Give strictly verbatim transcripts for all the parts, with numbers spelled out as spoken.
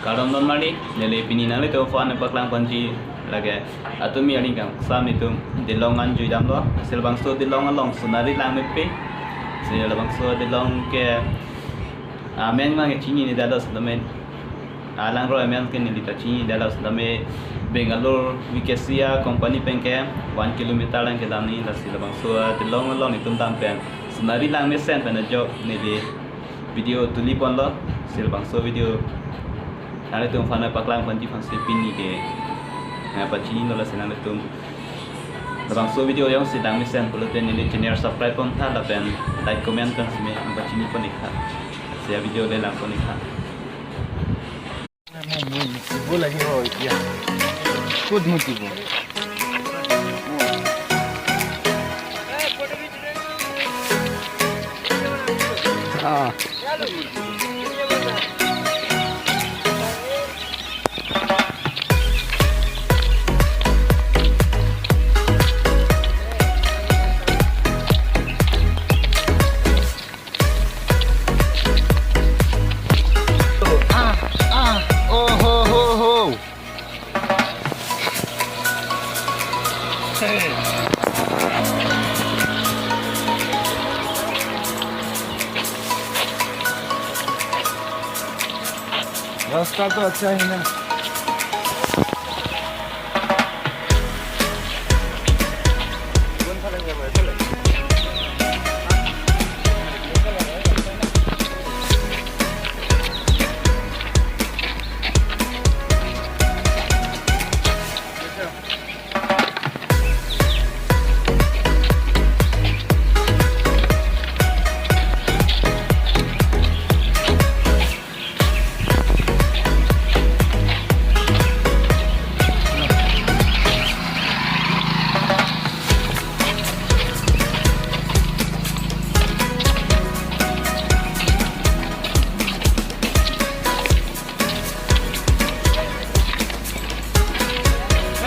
Kardom don mari, neli pini nanglitum aphan paklang ponji lake Atumi aling kangsam itum Dilong an juidamlo. Lasi labangso Dilong along scenery langmepe. Lasi labangso Dilong ke amen mang chinine detlo setame. Alang arlo amen ke neli ta chinine detlo setame, Bangalore V K C a company pen ke one kilometer lang kedam ni. Lasi labangso Dilong along itum dam pen scenery langmesen pen ajok neli video tuli ponlo. Lasi labangso video nanglitum aphan paklang ponji aphansi pini ke nangpachinilo. Lasi nanglitum labangso video jongsi langmesen pulote neli channel subscribe pontha lapen like comment pen simi nangpachini pon-iktha. Lasi video le lang pon-iktha. Mutibo lagi ho, iya. Kut mutibo. Ah. Ah, ah, oh, ho, ho, ho. रास्ता तो अच्छा है ना।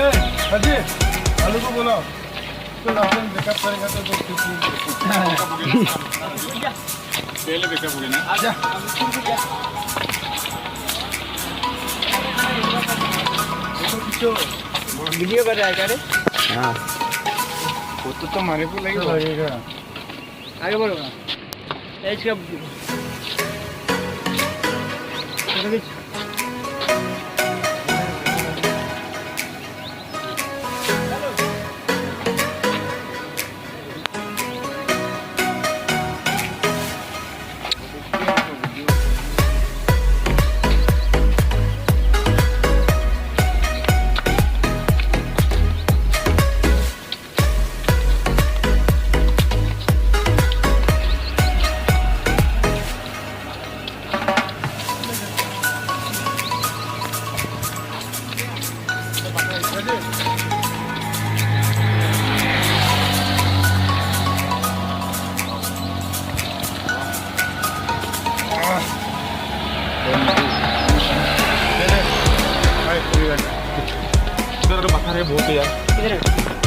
ए, अजी, आलू को बोलाओ। तो राशन पिकअप करेगा तो दो किलो। पहले पिकअप हो गया ना? आजा। वीडियो कर रहा है क्या रे? हाँ। वो तो तुम्हारे को लगेगा। आगे बढ़ो ना। एज का इधर तो पत्थर है बहुत यार। किधर है?